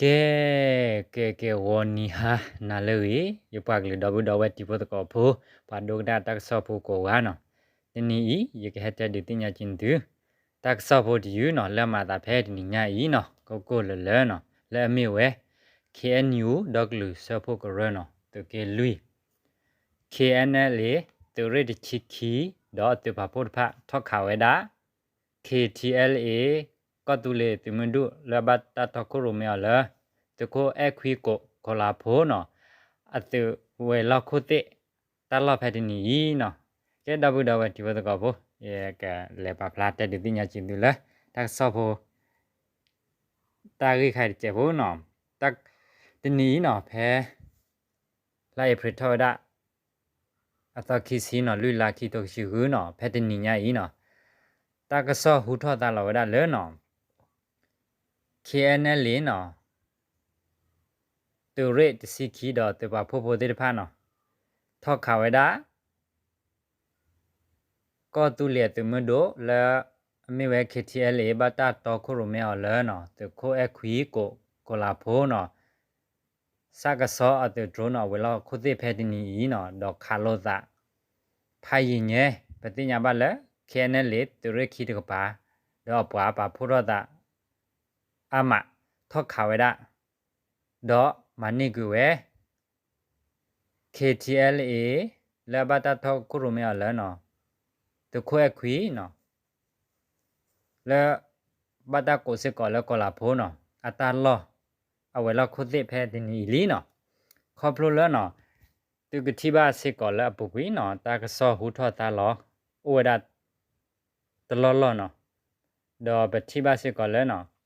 ကဲ, ကဲ ကဲ ဂီၤနံၤဟါနၤလၢအဂ့ၤ, ယပှၤကလုာ်ဒီပုၢ်ဒီဝဲၢ်တံၤဖိသကိးဖိ, ပှၤဒိကနၣ်တၢ်ကစီၣ်ဖိကိးဂၤနီၤ, တနံၤအံၤ ယကဟဲတဲဒုးသ့ၣ်ညါက့ၤသု တၢ်ကစီၣ်ဖိတယုၢ်နီၤ လၢအမၤအသးဖဲတနံၤညါအံၤနီၤ ကိၢ်ကိၢ်လၢၤလၢၤနီၤ လၢအမ့ၢ်ဝဲ ခ့ၣ်အဲၣ်ယူၣ် ဒီကလုာ်စၢဖှိၣ်ကရၢနီၤ သုးက့လွံၢ် ခ့ၣ်အဲၣ်ယူၣ် သုးရ့ၣ်တဆံခံ ဒီးအသုးပာ်ဖှိၣ်တဖၣ်ထီၣ်ခးဝဲဒၣ် ခ့ၣ်ထံၣ်အဲလ်အ့ ကီၢ်သူလ့ၤသုးမုၢ်ဒိၣ်လၢအဘၣ်တၢ်တီခိၣ်ရိၣ်မဲအီၤလၢ သုးခိၣ်အဲၣ်ခွံကိးကီၤလၤဖိနီၤ အသုးဝဲၤလီၢ်ခိၣ်သ့ၣ်တၢ်လီၢ်ဖဲတနံၤအံၤနီၤ. ကဲ ဒီပုၢ်ဒီဝဲၢ်တံၤဖိသကိးဖိ, ယကလဲၤပာ်ဖျါတဲဒုးသ့ၣ်ညါက့ၤသုလၢ တၢ်ကစီၣ်ဖိ တၢ်ဂ့ၢ်ခါအံၤတစဲးဖိနီၤ. တနံၤအံၤနီၤ ဖဲ လါအ့ဖြ့ၣ်ထီၣ်ဝဲဒၣ် အသီခံဆံနီၤ လွံၢ်လါခံထိခံဆံဃုနီၤ ဖဲတနံၤညါအံၤနီၤ တၢ်ကစီၣ်ဟူထီၣ်သါလီၤဝဲဒၣ်လၢနီၤ ခ့ၣ်အဲၣ်ယူၣ်နီၤ သုးရ့ၣ်တဆံခံဒီးသုးပာ်ဖှိၣ်ဖိသ့ၣ်တဖၣ်နီၤ ထီၣ်ခးဝဲဒၣ် ကီၢ်သူလ့ၤအသုးမုၢ်ဒိၣ်လၢ အမ့ၢ်ဝဲ ခ့ၣ်ထံၣ်အဲလ်အ့ ဘၣ်တၢ်တီခိၣ်ရိၣ်မဲအီၤလၢနီၤ သုးခိၣ်အဲၣ်ခွံကိးကီၤလၤဖိနီၤ စးကစီအသုးတြိနီၤ အဝဲၤလီၢ်ခိၣ်သ့ၣ်ဖဲတနံၤအံၤနီၤ ဒီးခးလိာ်သး ဖးယံာ်ညါ ပသ့ၣ်ညါဘၣ်လၢ ခ့ၣ်အဲၣ်ယူၣ် သုးရ့ၣ်ခံတကပၤ ဒီးအပှၤပာ်ဖှိၣ်ထီၣ်သး အါမး ထီၣ်ခးဝဲဒၣ် ဒီးမၤန့ၢ်ကွံာ်ဝဲ ခ့ၣ်ထံၣ်အဲလ်အ့ လၢအဘၣ်တၢ်တီခိၣ်ရိၣ်မဲအီၤလၢနီၤ သုးခိၣ်အဲၣ်ခွံနီၤ လၢ ဘၣ်တၢ်ကိးစ့ၢ်ကီးလၢကီၤလၤဖိနီၤ အတၢ်လီၢ် အဝဲၤလီၢ်ခိၣ်သ့ၣ်ဖဲတနံၤအံၤလံနီၤ. ခီဖျိလၢနီၤ သုကထံၣ်ဘၣ်စ့ၢ်ကီးလၢအပူၤကွံာ်နီၤ တၢ်ကစီၣ်ဟူထီၣ်သါလီၤ အိၣ်ဝဲဒၣ် တလီၢ်လီၢ်နီၤ ဒီးပထံၣ်ဘၣ်စ့ၢ်ကီးလၢနီၤ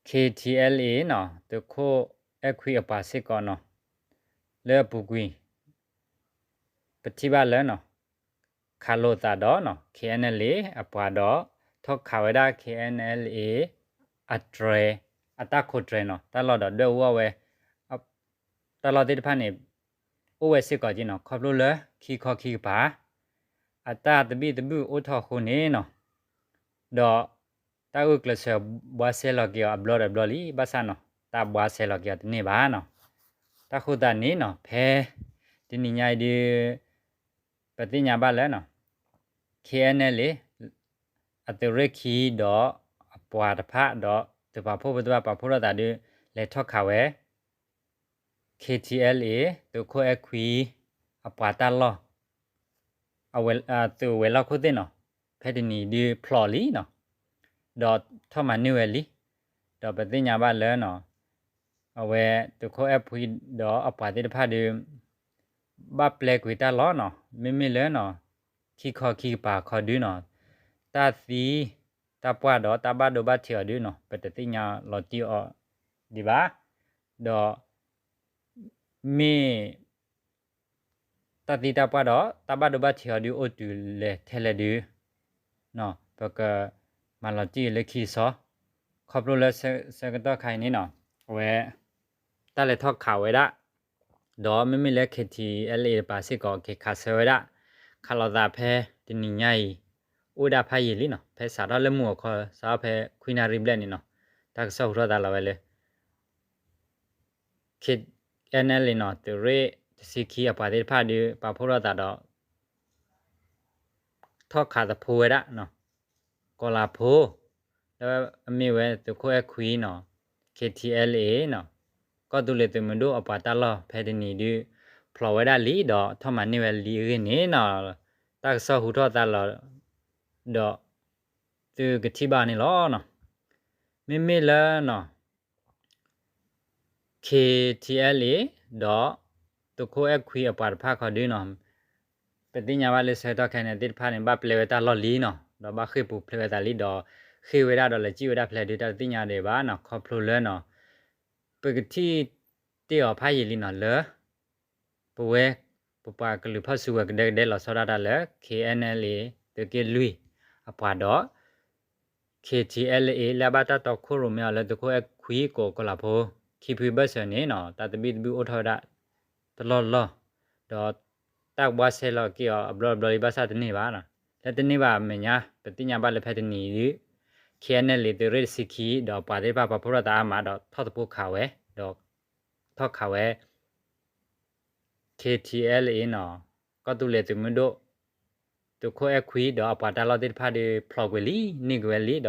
ခ့ၣ်ထံၣ်အဲလ်အ့ သုးခိၣ်အဲၣ်ခွံအပှၤစ့ၢ်ကီးနီၤ လၢအပူၤကွံာ် ပထံၣ်ဘၣ်လၢနီၤ ခးလိာ်သးဒီးနီၤ ခ့ၣ်အဲၣ်ယူၣ် အပှၤဒီး ထီၣ်ခးဝဲဒၣ် ခ့ၣ်အဲၣ်ယူၣ် အတြဲၤ အတၢ်ခိးတြဲၤနီၤ တၢ်လီၢ်ဒီးဒွဲၣ်အူအီၣ်ဝဲ တၢ်လီၢ်သ့ၣ်တဖၣ်န့ၣ် အိၣ်ဝဲစ့ၢ်ကီးက့နီၤ ခီဖျိလၢခံခီခံကပၤ အတၢ်သဘံၣ်သဘုၣ်အိၣ်ထီၣ်အဃိန့ၣ်နီၤ ဒီး တၢ်ဂုာ်ကျဲးစၢးဘှါစဲလီၤက့ၤအီၤအဘျီဒီးဘျီလံ ဘၣ်ဆၣ်နီၤ တၢ်ဘှါစဲလီၤက့ၤအီၤတန့ၢ်ဘၣ်နီၤ. တၢ်ဃိသတးန့ၣ်နီၤ ဖဲတနံၤညါအံၤဒုး ပသ့ၣ်ညါဘၣ်လၢနီၤ ခ့ၣ်အဲၣ်ယူၣ် အသုးရ့ၣ်ခံဒီးအပှၤတဖၣ်ဒီးသုးပာ်ဖှိၣ်ဖိသ့ၣ်တဖၣ်ပာ်ဖှိၣ်ထီၣ်သးဒီး လဲၤထီၣ်ခးဝဲ ခ့ၣ်ထံၣ်အဲလ်အ့ သုးခိၣ်အဲၣ်ခွံ အပှၤတၢ်လီၢ် အဝဲ သုးဝဲၤလီၢ်ခိၣ်သ့ၣ်နီၤ ဖဲတနံၤဒုးဖျိးလံနီၤ ဒီးထီၣ်မၤန့ၢ်ဝဲလံ ဒီးပသ့ၣ်ညါဘၣ်လၢနီၤ အဝဲသုးခိၣ်အဲၣ်ခွံဒီးအပှၤသ့ၣ်တဖၣ်ဒုး ဘၣ်ပျဲကွံာ်တၢ်လီၢ်နီၤ မ့မ့ၢ်လၢနီၤ ခံခီခံကပၤခီဒုနီၤ တၢ်သံတၢ်ပှၢ်ဒီးတၢ်ဘၣ်ဒိဘၣ်ထံးအီၤဒုနီၤ ပတသ့ၣ်ညါလီၤတံၢ်အီၤဒံးဘၣ် ဒီး မ့ၢ် တၢ်သံတၢ်ပှၢ်ဒီးတၢ်ဘၣ်ဒိဘၣ်ထံးအီၤဒုအိၣ်တုၤလဲၤထဲလဲၣ်ဒု ပကမၤလီၤတံၢ်လၢခံတဆီ ခီဖျိလၢဆၢကတီၢ်ခါအံၤန့ၣ်နီၤ အဝဲ တၢ်လဲၤထီၣ်ခးဝဲဒၣ် ဒီးမ့မ့ၢ်လၢ ခ့ၣ်ထံၣ်အဲလ်အ့ တပၤစ့ၢ်ကီး က့ၤခးဆၢဝဲဒၣ် ခးလိာ်သးဖဲတနံၤညါအံၤ အိၣ်ဝဲဒၣ်ဖးယံာ်လံနီၤ ဖဲစးထီၣ်လၢမုၢ်ဂီၤခီ စးထီၣ်ဖဲခွံနၣ်ရံၣ်ဘျဲၣ်န့ၣ်နီၤ တၢ်ကစီၣ်ဟူထီၣ်သါလီၤဝဲလၢ ခ့ၣ်အဲၣ်ယူၣ်နီၤ သုးရ့ၣ်တဆံခံအပှၤသ့ၣ်တဖၣ်ဒုး ပာ်ဖှိၣ်ထီၣ်သးဒီး ထီၣ်ခးသဖိဝဲဒၣ် ကီၤလၤဖိ လၢအမ့ၢ်ဝဲသုးခိၣ်အဲၣ်ခွံနီၤ ခ့ၣ်ထံၣ်အဲလ်အ့နီၤ ကီၢ်သူလ့ၤသုးမုၢ်ဒိၣ်အပှၤတၢ်လီၢ်ဖဲတနံၤဒုး ဖျိးဝဲဒၣ်လံဒီးထီၣ်မၤန့ၢ်ဝဲလံအဂ့ၢ်န့ၣ်နီၤ တၢ်ကစီၣ်ဟူထီၣ်သါလီၤ ဒီး သုကထံၣ်ဘၣ်န့ၣ်လီၤ. မ့မ့ၢ်လၢနီၤ ခ့ၣ်ထံၣ်အဲလ်အ့ ဒီး သုးခိၣ်အဲၣ်ခွံအပှၤတဖၣ်ခီဒုနီၤ ပသ့ၣ်ညါဘၣ်လၢဆၢကတီၢ်ခဲအံၤန့ၣ်သ့ၣ်တဖၣ်န့ၣ် ဘၣ်ပျဲဝဲတၢ်လီၢ်လံနီၤ ဒီးဘၣ်ဃ့ၢ်ပူၤဖျဲးဝဲသးလံဒီး ဃ့ၢ်ဝဲဒၣ်ဒီးလဲၤစံၣ်ဝဲဒၣ်ဖဲလဲၣ်ဒုးတၢ်တသ့ၣ်ညါဒံးဘၣ်နီၤ ခီဖျိလၢနီၤ ပကထံၣ်တ့ၢ်အီၤဖးယံာ်လံနီၤလၢ ပဝဲ ပပှၤကလုာ်ဖီၣ်စုကဝဲၤကဒဲကဒဲလီၤဆီဒၣ်တၢ်လၢ ခ့ၣ်အဲၣ်ယူၣ် သုးက့လွံၢ်အပှၤဒီး ခ့ၣ်ထံၣ်အဲလ်အ့ လၢအဘၣ်တၢ်တီခိၣ်ရိၣ်မဲအီၤလၢသုးခိၣ်အဲၣ်ခွံကိးကီၤလၤဖိ ခံဖုဘၢၣ်စၢၤန့ၣ်နီၤ တၢ်သဘံၣ်သဘုၣ်အိၣ်ထီၣ်ဝဲဒၣ်တလီၢ်လီၢ် ဒီးတၢ်ဘှါစဲလီၤက့ၤအီၤအဘျီတဘျီလံဘၣ်ဆၣ်တန့ၢ်ဘၣ်နီၤ လၢတန့ၢ်ဘၣ်အမဲာ်ညါ ပသ့ၣ်ညါဘၣ်လၢဖဲတနံၤဒုး K N L A သုးရ့ၣ်တဆံခံ ဒီးပှၤသ့ၣ်တဖၣ်ပာ်ဖှိၣ်ထီၣ်သးအါမးဒီးထီၣ်သဖိးခးဝဲ ဒီးထီၣ်ခးဝဲ K T L A နီၤ ကီၢ်သူလ့ၤသုးမုၢ်ဒိၣ် သုးခိၣ်အဲၣ်ခွံ ဒီးအပှၤတၢ်လီၢ်သ့ၣ်တဖၣ်ဒီးဖျိးကွံာ်လံ န့ၢ်က့ၤဝဲလံဒီး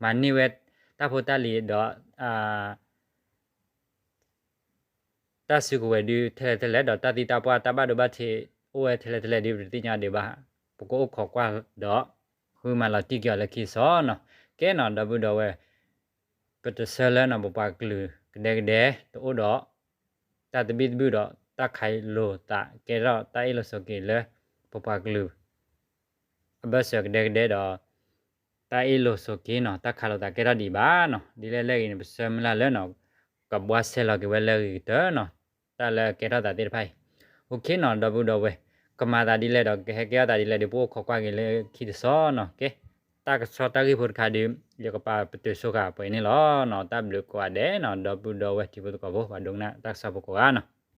မၤန့ၢ်ဝဲတၢ်ဖိတၢ်လံၤဒီး တၢ်စုကဝဲၤဒုးထဲလဲၣ်ထဲလဲၣ် ဒီးတၢ်သံတၢ်ပှၢ်တၢ်ဘၣ်ဒိဘၣ်ထံး အိၣ်ဝဲထဲလဲၣ်ထဲလဲၣ်ဒုး ပတသ့ၣ်ညါဒံးဘၣ်. ပကအိၣ်ခိးကွၢ်ဒီး ဃုမၤလီၤတံၢ်က့ၤအီၤလၢခံတဆီနီၤ. ကဲနီၤ ဒီပုၢ်ဒီဝဲၢ် ပတဆၢလၢနီၤ ပပှၤကလုာ်ကဒဲကဒဲ တအိၣ်ဒီး တၢ်သဘံၣ်သဘုၣ်ဒီး တၢ်ခးလိာ်သးကဲထီၣ်တၢ်အ့ၣ်လိာ်ဆိးက့ၤလၢ ပပှၤကလုာ် အဘၢၣ်စၢၤကဒဲကဒဲဒီး တၢ်အ့ၣ်လိာ်ဆိးက့ၤနီၤ တၢ်ခးလိာ်သးကဲထီၣ်ဒံးဘၣ်နီၤ. ဒ်လဲၣ်လဲၣ်ဂ့ၤန့ၣ် ပဆၢမုၢ်လၢ်လၢနီၤ ကဘှါဆဲးလီၤက့ၤဝဲလၢအဂ့ၤကတၢၢ်နီၤ တၢ်လၢကဲထီၣ်သးသ့ၣ်တဖၣ်အံၤ. အိၣ်ခ့နီၤ ဒီပုၢ်ဒီဝဲၢ် ကမၤသးဒ်လဲၣ်ဒီး ကဟဲကဲထီၣ်သးဒ်လဲၣ်ဒီး ပအိၣ်ခိးကွၢ်က့ၤလၢခံတဆီနီၤ. ကဲ တၢ်ကစီၣ်တၢ်ဂ့ၢ်ဖိတခါဒီး ယကပာ်ပတုာ်ဆိဃာ်ပှဲၤန့ၣ်လီၤနီၤ. တၢ်ဘျုးကိးဂၤဒဲးနီၤ ဒီပုၢ်ဒီဝဲၢ်ထံဖိသကိးဖိ ပှၤဒိကနၣ်တၢ်ကစီၣ်ဖိကိးဂၤနီၤ.